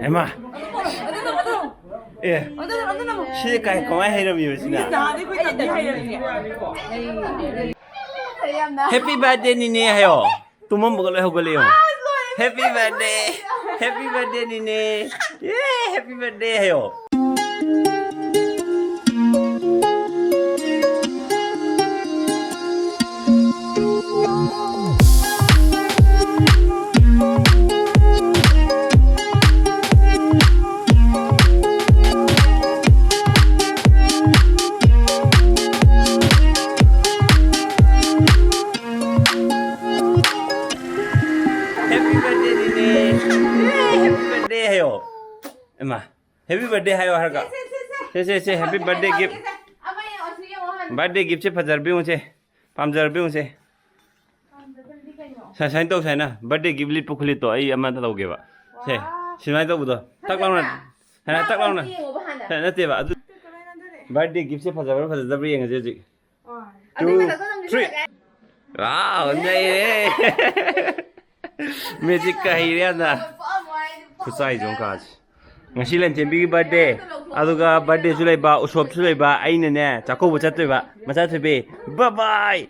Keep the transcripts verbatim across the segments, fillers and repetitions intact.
ꯍꯩꯃꯥ꯫ ꯑꯦ꯫ ꯁꯤ ꯀꯥꯏ, ꯀꯃꯥꯏ ꯍꯩꯔꯝꯃꯤꯕ ꯁꯤꯅ? ꯅꯍꯥꯟꯗꯩ ꯑꯩꯈꯣꯏ ꯇꯝꯕꯤ ꯍꯩꯔꯝꯃꯤꯅꯦ꯫ Happy birthday ꯅꯤꯅꯦ ꯍꯥꯏꯌꯣ꯫ ꯇꯨꯝꯃꯝꯕꯒ ꯂꯣꯏ ꯍꯧꯒꯠꯂꯦ ꯌꯦꯡꯉꯣ꯫ ꯑꯁ, ꯂꯣꯏꯔꯦ꯫ Happy birthday꯫ Happy birthday ꯅꯤꯅꯦ꯫ ꯌꯦ, happy birthday ꯍꯥꯏꯌꯣ꯫ Happy birthday ꯅꯤꯅꯦ꯫ Happy birthday ꯍꯥꯏꯌꯣ꯫ ꯏꯃꯥ, happy birthday ꯍꯥꯏꯌꯣ ꯍꯥꯏꯔꯒ꯫ ꯁꯦ, ꯁꯦ, ꯁꯦ, happy birthday gift꯫ ꯑꯃ ꯌꯦꯡꯉꯣ, ꯁꯤ ꯌꯦꯡꯉꯣ ꯍꯥꯟꯅ꯫ Birthday gift ꯁꯦ ꯐꯖꯔꯕ ꯌꯦꯡꯉꯨꯁꯦ꯫ ꯄꯥꯝꯖꯔꯕ ꯌꯦꯡꯉꯨꯁꯦ꯫ ꯁꯥꯏ-, ꯁꯥꯏꯅ ꯇꯧ, ꯁꯥꯏꯅ꯫ Birthday gift ꯂꯤꯠꯄ ꯈꯨꯂꯤꯠꯇꯣ ꯑꯩ ꯑꯃ ꯂꯧꯒꯦꯕ꯫ ꯁꯦ, ꯋꯥ꯫ ꯁꯨꯃꯥꯏꯅ ꯇꯧꯕꯗꯣ꯫ ꯇꯛ ꯂꯥꯎꯅ꯫ ꯐꯖꯕ꯭ꯔꯥ? ꯍꯥꯏꯅ ꯇꯛ ꯂꯥꯎꯅ꯫ ꯌꯦꯡꯉꯣꯕ ꯍꯥꯟꯅ꯫ ꯍꯦ, ꯅꯠꯇꯦꯕ꯫ ꯑꯗꯨ birthday gift ꯁꯦ ꯐꯖꯕ꯭ꯔꯥ ꯐꯖꯗꯕ꯭ꯔꯥ ꯌꯦꯡꯉꯁꯦ ꯍꯧꯖꯤꯛ꯫ ꯑꯗꯨ two, ꯃꯊꯛꯇ ꯑꯗꯨꯝ three꯫ ꯂꯤꯠꯁꯜꯂꯛꯑꯦ꯫ Wow, ꯅꯩꯔꯦ꯫ Magic ꯀ ꯍꯩꯔꯦ ꯌꯥꯝꯅ꯫ ꯈꯨꯠꯁꯥꯏꯁꯦ ꯑꯃꯨꯛ ꯀꯥꯁꯦ꯫ ꯉꯁꯤ ꯂꯟꯆꯦꯟꯕꯤꯒꯤ birthday꯫ ꯑꯗꯨꯒ birthday ꯁꯨ ꯂꯩꯕ, ꯎꯁꯣꯞꯁꯨ ꯂꯩꯕ, ꯑꯩꯅꯅꯦ ꯆꯥꯛꯀꯧꯕ ꯆꯠꯇꯣꯏꯕ꯫ ꯃꯆꯥ ꯊꯣꯏꯕꯤ, bye bye꯫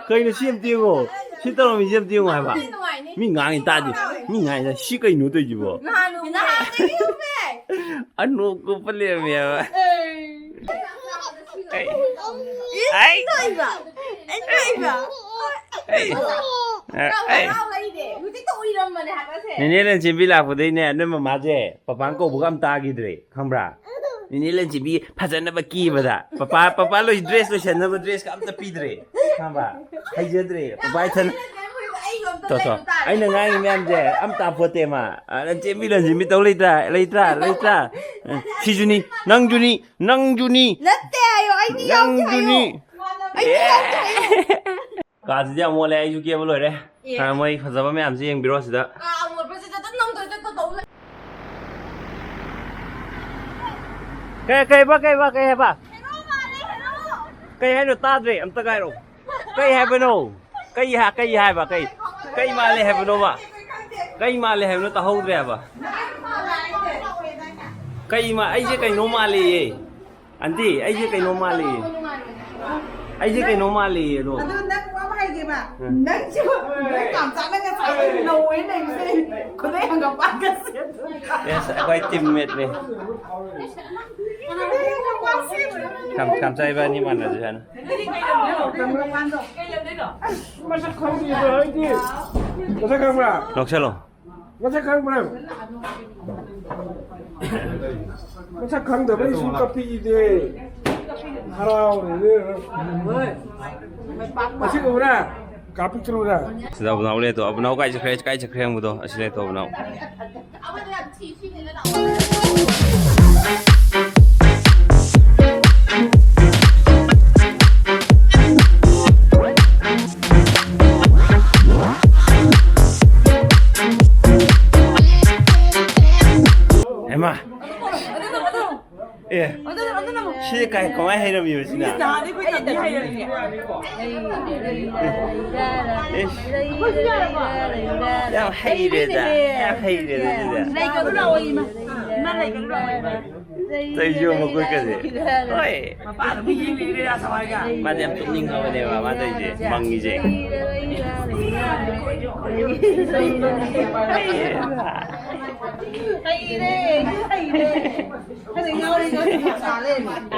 ꯀꯩꯅꯣ ꯁꯤ ꯑꯝꯇ ꯌꯦꯡꯉꯣ꯫ ꯁꯤ ꯇꯧꯔꯝꯃꯤꯁꯦ ꯑꯝꯇ ꯌꯦꯡꯉꯣ ꯍꯥꯏꯕ꯫ ꯃꯤ ꯉꯥꯡꯉꯤ ꯇꯥꯗꯦ꯫ ꯃꯤ ꯉꯥꯡꯉꯤ ꯇꯥꯗꯦ꯫ ꯁꯤ ꯀꯩꯅꯣ ꯇꯧꯔꯤꯁꯤꯕꯣ? ꯅꯍꯥꯟ ꯅꯍꯥꯟꯗꯒꯤ ꯎꯞꯄꯦ꯫ ꯑꯅꯣꯛ ꯎꯞꯄ ꯂꯩꯔꯝꯃꯦ ꯍꯥꯏꯕ꯫ ꯑꯩ꯫ ꯑꯩ꯫ ꯏꯁ, ꯇꯧꯏꯕ꯫ ꯑꯩ ꯇꯧꯏꯕ꯫ ꯑꯩ꯫ ꯑꯩ꯫ ꯍꯔꯥꯎ ꯂꯩꯔꯦ꯫ ꯍꯧꯖꯤꯛꯇ ꯎꯏꯔꯝꯕꯅꯦ ꯍꯥꯏꯕ ꯑꯁꯦ꯫ ꯅꯦꯅꯦ ꯂꯟꯆꯦꯟꯕꯤ ꯂꯥꯛꯄꯗꯩꯅꯦ ꯅꯣꯏ ꯃꯃꯥꯁꯦ ꯄꯄꯥꯅ ꯀꯧꯕꯒ ꯑꯝ ꯇꯥꯈꯤꯗ꯭ꯔꯦ ꯈꯪꯕ꯭ꯔꯥ? ꯅꯦꯅꯦ ꯂꯟꯆꯦꯟꯕꯤ ꯐꯖꯅꯕ ꯀꯦꯕꯗ ꯄꯄꯥ, ꯄꯄꯥ ꯂꯣꯏ dress ꯂꯣꯏꯁꯟꯅꯕ dress ꯀ ꯑꯝꯇ ꯄꯤꯗ꯭ꯔꯦ ꯈꯪꯕ꯭ꯔꯥ? ꯍꯩꯖꯗ꯭ꯔꯦ ꯄꯄꯥ ꯏꯊꯟ꯫ ꯇꯣ, ꯇꯣ꯫ ꯑꯩꯅ ꯉꯥꯡꯉꯤ ꯃꯌꯥꯝꯁꯦ ꯑꯝꯇ ꯍꯥꯄꯣꯠꯇꯦ ꯃꯥ꯫ ꯑ, ꯂꯟꯆꯦꯟꯕꯤ, ꯂꯟꯆꯦꯟꯕꯤ ꯇꯧ ꯂꯩꯇ꯭ꯔꯥ? ꯂꯩꯇ꯭ꯔꯥ? ꯂꯩꯇ꯭ꯔꯥ? ꯑ, ꯁꯤꯁꯨꯅꯤ꯫ ꯅꯪꯁꯨꯅꯤ꯫ ꯅꯪꯁꯨꯅꯤ꯫ ꯅꯠꯇꯦ ꯍꯥꯏꯌꯣ, ꯑꯩꯗꯤ ꯌꯥꯎꯗꯦ ꯍꯥꯏꯌꯣ꯫ ꯅꯪꯁꯨꯅꯤ꯫ ꯑꯩꯗꯤ ꯌꯥꯎꯗꯦ ꯍꯥꯏꯌꯣ꯫ ꯀꯥꯁꯤꯗꯤ ꯌꯥꯝ ꯃꯣꯠꯂꯦ, ꯑꯩꯁꯨ ꯀꯦꯕ ꯂꯣꯏꯔꯦ꯫ ꯑꯦ꯫ ꯑ, ꯃꯣꯏ ꯐꯖꯕ ꯃꯌꯥꯝꯁꯦ ꯌꯦꯡꯕꯤꯔꯣ ꯁꯤꯗ꯫ ꯀꯥ ꯑꯃꯣꯠꯄꯁꯤꯗ ꯑꯗꯨꯝ ꯅꯝꯗꯣꯏꯗ ꯇꯧ ꯂꯩ꯫ ꯀꯩ, ꯀꯩꯕ, ꯀꯩꯕ, ꯀꯩ ꯍꯥꯏꯕ? ꯍꯦꯔꯣ ꯃꯥꯜꯂꯦ, ꯍꯦꯔꯣ꯫ ꯀꯩ ꯍꯥꯏꯅꯣ? ꯇꯥꯗ꯭ꯔꯦ, ꯑꯝꯇ ꯍꯥꯏꯔꯛꯑꯣ꯫ ꯀꯩ ꯍꯥꯏꯕꯅꯣ? ꯀꯩ ꯍꯥ-, ꯀꯩ ꯍꯥꯏꯕ? ꯀꯩ, ꯀꯩ ꯃꯥꯜꯂꯦ ꯍꯥꯏꯕꯅꯣꯕ? ꯀꯩ ꯃꯥꯜꯂꯦ ꯍꯥꯏꯕꯅꯣ? ꯇꯥꯍꯧꯗ꯭ꯔꯦ ꯍꯥꯏꯕ꯫ ꯀꯩ ꯃꯥ-, ꯑꯩꯁꯦ ꯀꯩꯅꯣ ꯃꯥꯜꯂꯦꯌꯦ꯫ ꯑꯟꯇꯤ, ꯑꯩꯁꯦ ꯀꯩꯅꯣ ꯃꯥꯜꯂꯦꯌꯦ꯫ ꯑꯩꯁꯦ ꯀꯩꯅꯣ ꯃꯥꯜꯂꯦꯌꯦ ꯑꯗꯣ꯫ ꯑꯗꯣ ꯅꯪ ꯋꯥ ꯑꯃ ꯍꯥꯏꯒꯦꯕ꯫ ꯎꯝ꯫ ꯅꯪꯁꯨ ꯅꯣꯏ ꯀꯥꯝꯆꯥꯅ ꯉꯁꯥꯏꯗꯒꯤ ꯅꯧꯋꯦ ꯂꯩꯕꯁꯦ꯫ ꯈꯨꯗꯩ ꯍꯪꯒꯄꯥꯟꯒ ꯁꯦꯠꯂꯒ꯫ Yes, ꯑꯩꯈꯣꯏ teammateꯅꯦ꯫ ꯈꯨꯗꯩ ꯍꯪꯒꯄꯥꯟ ꯁꯦꯠꯂꯒ꯫ ꯀꯥꯝ-, ꯀꯥꯝꯆꯥ ꯏꯕꯥꯅꯤ ꯃꯥꯟꯅꯁꯦ ꯍꯥꯏꯅ꯫ ꯃꯁꯛ ꯈꯪꯗꯦꯗ ꯑꯩꯗꯤ꯫ ꯃꯁꯛ ꯈꯪꯕ꯭ꯔꯥ? ꯂꯧꯁꯜꯂꯣ꯫ ꯃꯁꯛ ꯈꯪꯕ꯭ꯔꯥ? ꯃꯁꯛ ꯈꯪꯗꯕꯩ ꯁꯨꯝ ꯀꯞꯄꯤꯗꯦ꯫ ꯍꯔꯥꯎꯔꯤꯅꯦ꯫ ꯃꯁꯤ ꯎꯕ꯭ꯔꯥ? ꯀꯥꯞꯄꯤꯛꯇ꯭ꯔꯨꯔꯥ? ꯁꯤꯗ ꯑꯕꯨꯅꯥꯎ ꯂꯩꯇꯣ꯫ ꯑꯕꯨꯅꯥꯎ ꯀꯥꯏ ꯆꯠꯈ꯭ꯔꯦ? ꯀꯥꯏ ꯆꯠꯈ꯭ꯔꯦ ꯍꯪꯕꯗꯣ? ꯑꯁꯤ ꯂꯩꯇꯣ ꯑꯕꯨꯅꯥꯎ꯫ ꯍꯩꯃꯥ! ꯑꯦ, ꯁꯤꯗꯤ ꯀꯥꯏ, ꯀꯃꯥꯏ ꯍꯩꯔꯝꯃꯤꯕ ꯁꯤꯅ? ꯅꯍꯥꯟꯗꯩ ꯑꯩꯈꯣꯏ ꯇꯝꯃꯤ ꯍꯩꯔꯝꯃꯤꯅꯦ꯫ ꯏꯁ, ꯌꯥꯝ ꯍꯩꯔꯦꯗ, ꯌꯥꯝ ꯍꯩꯔꯦꯗ ꯁꯤꯗ꯫ ꯂꯩꯒꯅꯨ ꯂꯥꯛꯑꯣ ꯏꯃꯥ꯫ ꯏꯃꯥ ꯂꯩꯒꯅꯨ ꯂꯥꯛꯑꯣ ꯏꯃꯥ꯫ ꯇꯩꯖꯣ ꯃꯈꯨꯠꯀꯁꯦ꯫ ꯍꯣꯏ꯫ ꯃꯄꯥꯅ ꯑꯃꯨꯛ ꯌꯦꯡ ꯂꯩꯔꯦ ꯁꯋꯥꯏꯒ꯫ ꯃꯥꯗꯤ ꯌꯥꯝ ꯇꯨꯝꯅꯤꯡꯉꯕꯅꯦꯕ ꯃꯥ ꯇꯧꯔꯤꯁꯦ, ꯃꯪꯉꯤꯁꯦ꯫ ꯍꯩꯔꯦ, ꯍꯩꯔꯦ꯫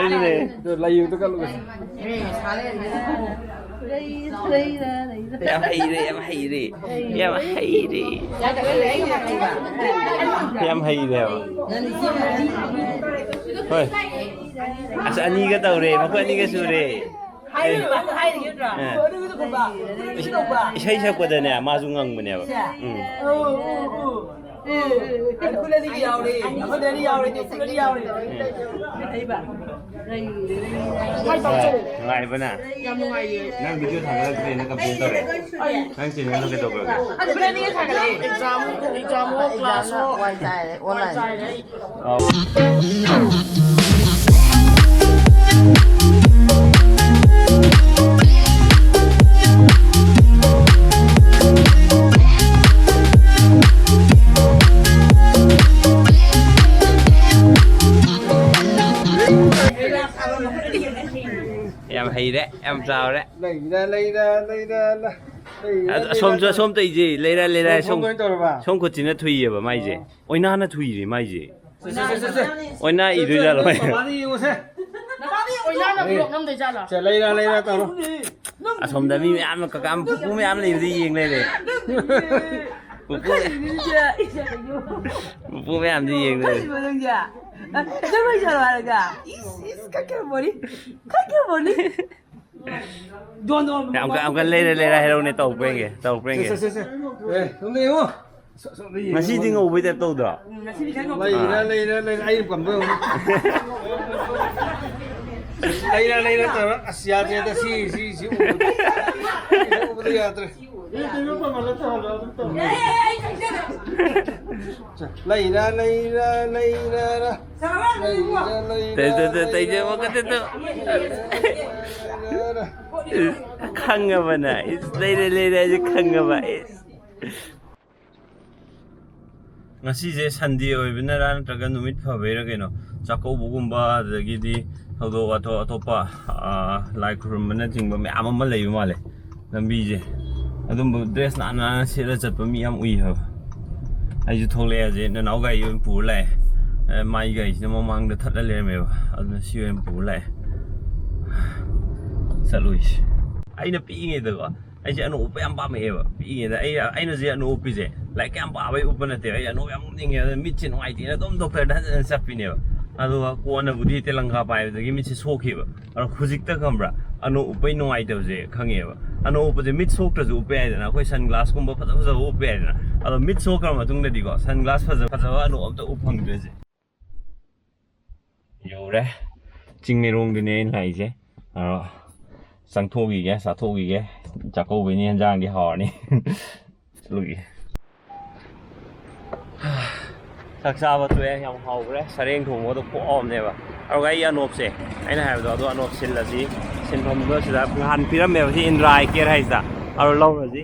ꯑꯗꯨꯅꯦ꯫ ꯑꯗꯣ ꯂꯩꯌꯨꯗ ꯀꯠꯂꯨꯒꯦ꯫ ꯌꯥꯝ ꯍꯩꯔꯦ, ꯌꯥꯝ ꯍꯩꯔꯦ꯫ ꯌꯥꯝ ꯍꯩꯔꯦ꯫ ꯌꯥꯝ ꯍꯩꯔꯦ ꯍꯥꯏꯕ꯫ ꯍꯣꯏ꯫ ꯑꯁ, ꯑꯅꯤꯒ ꯇꯧꯔꯦ, ꯃꯈꯣꯏ ꯑꯅꯤꯒ ꯁꯨꯔꯦ꯫ ꯍꯥꯏꯔꯤꯕ, ꯍꯥꯏꯔꯤꯕ ꯅꯠꯇ꯭ꯔꯥ? ꯑꯦ꯫ ꯑꯗꯨꯒꯤꯗꯣ ꯈꯪꯕ꯭ꯔꯥ? ꯏꯁꯩ ꯁꯛꯄꯗꯅꯦ, ꯃꯥꯁꯨ ꯉꯪꯕꯅꯦꯕ꯫ ꯁꯦ꯫ ꯎꯝ꯫ ꯑꯣ, ꯑꯣ, ꯑꯣ꯫ ꯑꯦ, ꯑꯦ, ꯑꯦ, ꯑꯩꯈꯣꯏ ꯑꯅꯤꯒꯤ ꯌꯥꯎꯔꯦ꯫ ꯑꯩꯈꯣꯏ ꯑꯅꯤ ꯌꯥꯎꯔꯦ꯫ ꯑꯩꯈꯣꯏ ꯑꯅꯤ ꯌꯥꯎꯔꯦ꯫ ꯎꯝ꯫ ꯍꯩꯕ꯫ ꯅꯨꯡꯉꯥꯏꯕꯅ꯫ ꯌꯥꯝ ꯅꯨꯡꯉꯥꯏꯌꯦ꯫ ꯅꯪ video ꯊꯥꯒꯠꯂꯛꯇ꯭ꯔꯦꯅ complain ꯇꯧꯔꯦ꯫ ꯅꯪ channelꯗꯣ ꯀꯩꯗꯧꯈ꯭ꯔꯒꯦ? ꯑꯗꯨ ꯅꯪ ꯅꯤꯒ ꯊꯥꯒꯠꯂꯛꯑꯦ꯫ Exam, exam ꯑꯣ, class ꯑꯣ꯫ ꯋꯥꯏ ꯆꯥꯏꯔꯦ, online꯫ Online꯫ ꯑꯧ꯫ ꯂꯩꯔꯦ, ꯌꯥꯝ ꯆꯥꯎꯔꯦ꯫ ꯂꯩꯔ ꯂꯩꯔ ꯂꯩꯔ ꯂꯩꯔ ꯑꯁꯣꯝꯁꯨ ꯑꯁꯣꯝ ꯇꯩꯁꯦ, ꯂꯩꯔ ꯂꯩꯔ꯫ ꯁꯣꯝ, ꯁꯣꯝꯗ ꯑꯣꯏꯅ ꯇꯧꯔꯕ? ꯁꯣꯝ ꯈꯨꯠꯁꯤꯅ ꯊꯨꯏꯌꯦꯕ ꯃꯥꯏꯁꯦ꯫ ꯑꯣꯏꯅꯥꯅ ꯊꯨꯏꯔꯦ ꯃꯥꯏꯁꯦ꯫ ꯁꯦ, ꯁꯦ, ꯁꯦ, ꯁꯦ, ꯁꯦ꯫ ꯑꯣꯏꯅꯥ ꯏꯗꯣꯏꯖꯥꯠꯂꯣ ꯃꯥꯏꯁꯦ? ꯃꯄꯥꯗ ꯌꯦꯡꯉꯨꯁꯦ꯫ ꯅꯄꯥꯗꯤ ꯑꯣꯏꯅꯥꯅ ꯕ꯭ꯂꯣꯛ ꯅꯝꯗꯣꯏꯖꯥꯠꯂꯣ? ꯁꯦ, ꯂꯩꯔ ꯂꯩꯔ ꯇꯧꯔꯣ꯫ ꯑꯁꯣꯝꯗ ꯃꯤ ꯃꯌꯥꯝꯅ ꯀꯀꯥ ꯄꯨꯄꯨ ꯃꯌꯥꯝ ꯂꯩꯕꯗ ꯌꯦꯡ ꯂꯩꯔꯦ꯫ ꯄꯨꯄꯨ, ꯄꯨꯄꯨ ꯃꯌꯥꯝꯗꯤ ꯌꯦꯡ ꯂꯩꯔꯦ꯫ ꯅꯪꯁꯦ ꯖꯒꯣꯏ ꯁꯥꯔꯣ ꯍꯥꯏꯔꯒ ꯏꯁ ꯏꯁ ꯈꯛ ꯈꯔ ꯕꯣꯅꯤ ꯈꯛ ꯈꯔ ꯕꯣꯅꯤ꯫ ꯗꯣꯟ ꯗꯣꯟ꯫ ꯌꯥꯝ ꯀ-, ꯌꯥꯝ ꯀꯟꯅ ꯂꯩꯔꯦ ꯂꯩꯔꯦ ꯍꯥꯏꯔꯛꯎꯅꯦ, ꯇꯧꯕ꯭ꯔꯦꯡꯒꯦ, ꯇꯧꯕ꯭ꯔꯦꯡꯒꯦ꯫ ꯁꯦ, ꯁꯦ, ꯁꯦ, ꯁꯦ꯫ ꯑꯦ, ꯁꯣꯝꯗ ꯌꯦꯡꯉꯣ꯫ ꯁꯣ-, ꯁꯣꯝꯗ ꯌꯦꯡꯉꯣ꯫ ꯉꯁꯤꯗꯤ ꯉꯧꯕꯩ ꯇꯥꯏꯞ ꯇꯧꯗ꯭ꯔꯣ? ꯉꯁꯤꯗꯤ ꯈꯔ ꯅꯣꯛ- ꯂꯩꯔ ꯂꯩꯔ ꯂꯩꯔ ꯑꯩꯅ ꯄꯥꯝꯕ ꯌꯦꯡꯉꯣ꯫ ꯂꯩꯔ ꯂꯩꯔ ꯇꯧꯔ ꯑꯁ ꯌꯥꯗ꯭ꯔꯦꯗ ꯁꯤ ꯁꯤ ꯁꯤ ꯎꯕꯗ꯫ ꯁꯤ ꯎꯕꯗ ꯌꯥꯗ꯭ꯔꯦ꯫ ꯂꯩꯔ ꯂꯩꯔ ꯂꯩꯔ ꯂꯩꯔ ꯂꯩꯔ ꯇꯩ, ꯇꯩ, ꯇꯩ, ꯇꯩ, ꯂꯩꯔ ꯇꯩ, ꯇꯩ, ꯇꯩ꯫ ꯂꯩꯔ꯫ ꯈꯪꯉꯕꯅ ꯏꯁ, ꯂꯩꯔꯦ ꯂꯩꯔꯦ ꯍꯥꯏꯁꯦ ꯈꯪꯉꯕ ꯏꯁ꯫ ꯉꯁꯤꯁꯦ ꯁꯟꯗꯦ ꯑꯣꯏꯕꯅꯔꯥ ꯅꯠꯇ꯭ꯔꯒ ꯅꯨꯃꯤꯠ ꯐꯕꯩꯔꯥ ꯀꯩꯅꯣ, ꯆꯥꯛꯀꯧꯕꯒꯨꯝꯕ ꯑꯗꯒꯤꯗꯤ ꯊꯧꯗꯣꯛ ꯋꯥꯊꯣꯛ ꯑꯇꯣꯞꯄ, ꯑꯥ, ꯂꯥꯏ ꯈꯨꯔꯨꯝꯕꯅꯆꯤꯡꯕ ꯃꯌꯥꯝ ꯑꯃ ꯂꯩꯕ ꯃꯥꯜꯂꯦ ꯂꯝꯕꯤꯁꯦ꯫ ꯑꯗꯨꯝꯕ ꯗ꯭ꯔꯦꯁ ꯅꯥꯟꯅ ꯅꯥꯟꯅ ꯁꯦꯠꯂ ꯆꯠꯄ ꯃꯤ ꯌꯥꯝ ꯎꯏ ꯍꯥꯏꯕ꯫ ꯑꯩꯁꯨ ꯊꯣꯛꯂꯛꯑꯦ ꯍꯧꯖꯤꯛ, ꯅꯅꯥꯎ ꯒꯥꯔꯤ ꯑꯣꯏꯅ ꯄꯨꯔ ꯂꯥꯛꯑꯦ꯫ ꯑꯦ, ꯃꯥꯏ ꯒꯥꯔꯤꯁꯤꯅ ꯃꯃꯥꯡꯗ ꯊꯠꯂ ꯂꯩꯔꯝꯃꯦꯕ, ꯑꯗꯨꯅ ꯁꯤ ꯑꯣꯏꯅ ꯄꯨꯔ ꯂꯥꯛꯑꯦ꯫ ꯆꯠꯂꯨꯏꯁꯦ꯫ ꯑꯩꯅ ꯄꯤꯛꯏꯉꯩꯗꯀꯣ, ꯑꯩꯁꯦ ꯑꯅꯣꯛ ꯎꯞꯄ ꯌꯥꯝ ꯄꯥꯝꯃꯛꯑꯦꯕ꯫ ꯄꯤꯛꯏꯉꯩꯗ ꯑꯩ, ꯑꯩꯅ ꯍꯧꯖꯤꯛ ꯑꯅꯣꯛ ꯎꯞꯄꯤꯁꯦ ꯂꯥꯏꯔꯤꯛ ꯌꯥꯝ ꯄꯥꯕꯩ ꯎꯞꯄ ꯅꯠꯇꯦꯕ꯫ ꯑꯩ ꯑꯅꯣꯛ ꯌꯥꯝ ꯎꯞꯅꯤꯡꯉꯦ꯫ ꯑꯗꯨꯅ ꯃꯤꯠꯁꯦ ꯅꯨꯡꯉꯥꯏꯇꯦꯅ ꯑꯗꯨꯝ ꯗꯣꯛꯇꯔꯗ ꯍꯟꯖꯤꯟ ꯍꯟꯖꯤꯟ ꯆꯠꯄꯤꯅꯦꯕ꯫ ꯑꯗꯨꯒ ꯀꯣꯟꯅꯕꯨꯗꯤ ꯇꯦꯂꯪꯒꯥ ꯄꯥꯏꯕꯗꯒꯤ ꯃꯤꯠꯁꯦ ꯁꯣꯛꯈꯤꯕ꯫ ꯑꯗꯣ ꯍꯧꯖꯤꯛꯇ ꯈꯪꯕ꯭ꯔꯥ, ꯑꯅꯣꯛ ꯎꯞꯄꯩ ꯅꯨꯡꯉꯥꯏꯇꯕꯁꯦ ꯈꯪꯉꯦꯕ꯫ ꯑꯅꯣꯛ ꯎꯞꯄꯁꯦ ꯃꯤꯠ ꯁꯣꯛꯇ꯭ꯔꯁꯨ ꯎꯞꯄ ꯌꯥꯏꯗꯅ, ꯑꯩꯈꯣꯏ ꯁꯟ ꯒ꯭ꯂꯥꯁꯀꯨꯝꯕ ꯐꯖ ꯐꯖꯕ ꯎꯞꯄ ꯌꯥꯏꯗꯅ꯫ ꯑꯗꯣ ꯃꯤꯠ ꯁꯣꯛꯈ꯭ꯔ ꯃꯇꯨꯡꯗꯗꯤꯀꯣ, ꯁꯟ ꯒ꯭ꯂꯥꯁ ꯐꯖ ꯐꯖꯕ ꯑꯅꯣꯛ ꯑꯝꯇ ꯎꯞ ꯐꯪꯗ꯭ꯔꯦꯁꯦ꯫ ꯌꯧꯔꯦ꯫ ꯆꯤꯡꯃꯩꯔꯣꯡꯗꯨꯅꯦ ꯑꯩꯅ ꯂꯥꯛꯏꯁꯦ꯫ ꯑꯗꯣ ꯆꯪꯊꯣꯛꯈꯤꯒꯦ, ꯆꯥꯊꯣꯛꯈꯤꯒꯦ꯫ ꯆꯥꯛꯀꯧꯕꯩꯅꯤ, ꯍꯦꯟꯖꯥꯡꯗꯤ ꯍꯥꯎꯔꯅꯤ꯫ ꯆꯠꯂꯨꯈꯤꯒꯦ꯫ ꯆꯥꯛ ꯆꯥꯕ ꯇꯣꯛꯑꯦ, ꯌꯥꯝ ꯍꯥꯎꯈ꯭ꯔꯦ꯫ ꯁꯔꯦꯡ ꯊꯣꯡꯕꯗꯣ ꯈꯨꯍꯥꯎ ꯑꯃꯅꯦꯕ꯫ ꯑꯗꯨꯒ ꯑꯩ ꯑꯅꯣꯞꯁꯦ, ꯑꯩꯅ ꯍꯥꯏꯕꯗꯣ ꯑꯗꯣ ꯑꯅꯣꯞ ꯁꯤꯜꯂꯁꯤ꯫ ꯁꯤꯟꯐꯝꯗꯣ ꯁꯤꯗ ꯅꯍꯥꯟ ꯄꯤꯔꯝꯃꯦꯕ ꯁꯤ ꯏꯟꯗ꯭ꯔꯥ ꯑꯥꯏ ꯀꯦꯌꯔ ꯍꯥꯏꯁꯤꯗ꯫ ꯑꯗꯣ ꯂꯧꯔꯁꯤ꯫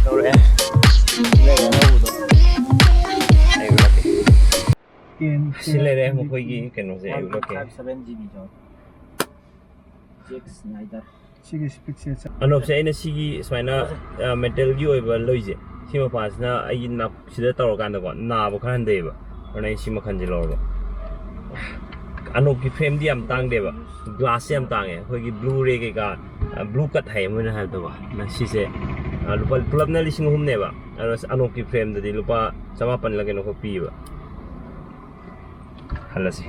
ꯇꯧꯔꯛꯑꯦ꯫ ꯑꯩꯈꯣꯏꯒꯤ ꯀꯩꯅꯣꯁꯦ ꯑꯩ ꯎꯠꯂꯛꯀꯦ꯫ ꯐꯥꯏꯚ ꯁꯚꯦꯟ ꯖꯤ ꯕꯤ ꯆꯥꯎ꯫ ꯖꯦꯛ ꯁ꯭ꯅꯥꯏꯗꯔ꯫ ꯁꯤꯒꯤ ꯏꯁꯄꯤꯛꯁꯦ ꯑꯅꯣꯞꯁꯦ ꯑꯩꯅ ꯁꯤꯒꯤ ꯁꯨꯃꯥꯏꯅ ꯃꯦꯇꯦꯜꯒꯤ ꯑꯣꯏꯕ ꯂꯩꯁꯦ, ꯁꯤ ꯃꯄꯥꯁꯤꯅ ꯑꯩꯒꯤ ꯅꯥꯛꯁꯤꯗ ꯇꯧꯔꯀꯥꯟꯗꯀꯣ ꯅꯥꯕ ꯈꯔ ꯍꯟꯊꯩꯑꯕ꯫ ꯑꯗꯨꯅ ꯑꯩ ꯁꯤ ꯃꯈꯜꯁꯦ ꯂꯧꯔꯕ꯫ ꯑꯅꯣꯞꯀꯤ ꯐ꯭ꯔꯦꯝꯗꯤ ꯌꯥꯝ ꯇꯥꯡꯗꯦꯕ, ꯒ꯭ꯂꯥꯁꯁꯦ ꯌꯥꯝ ꯇꯥꯡꯉꯦ꯫ ꯑꯩꯈꯣꯏꯒꯤ ꯕ꯭ꯂꯨ ꯔꯦ ꯀꯩꯀꯥ, ꯕ꯭ꯂꯨ ꯀꯠ ꯍꯥꯏꯌꯦ ꯃꯣꯏꯅ ꯍꯥꯏꯕꯗꯀꯣ꯫ ꯅ ꯁꯤꯁꯦ, ꯑ, ꯂꯨꯄꯥ ꯄꯨꯂꯞꯅ ꯂꯤꯁꯤꯡ ꯑꯍꯨꯝꯅꯦꯕ꯫ ꯑꯗꯣ ꯑꯅꯣꯞꯀꯤ ꯐ꯭ꯔꯦꯝꯗꯗꯤ ꯂꯨꯄꯥ ꯆꯃꯥꯄꯜꯂ ꯀꯩꯅꯣꯈꯛ ꯄꯤꯌꯦꯕ꯫ ꯍꯜꯂꯁꯤ꯫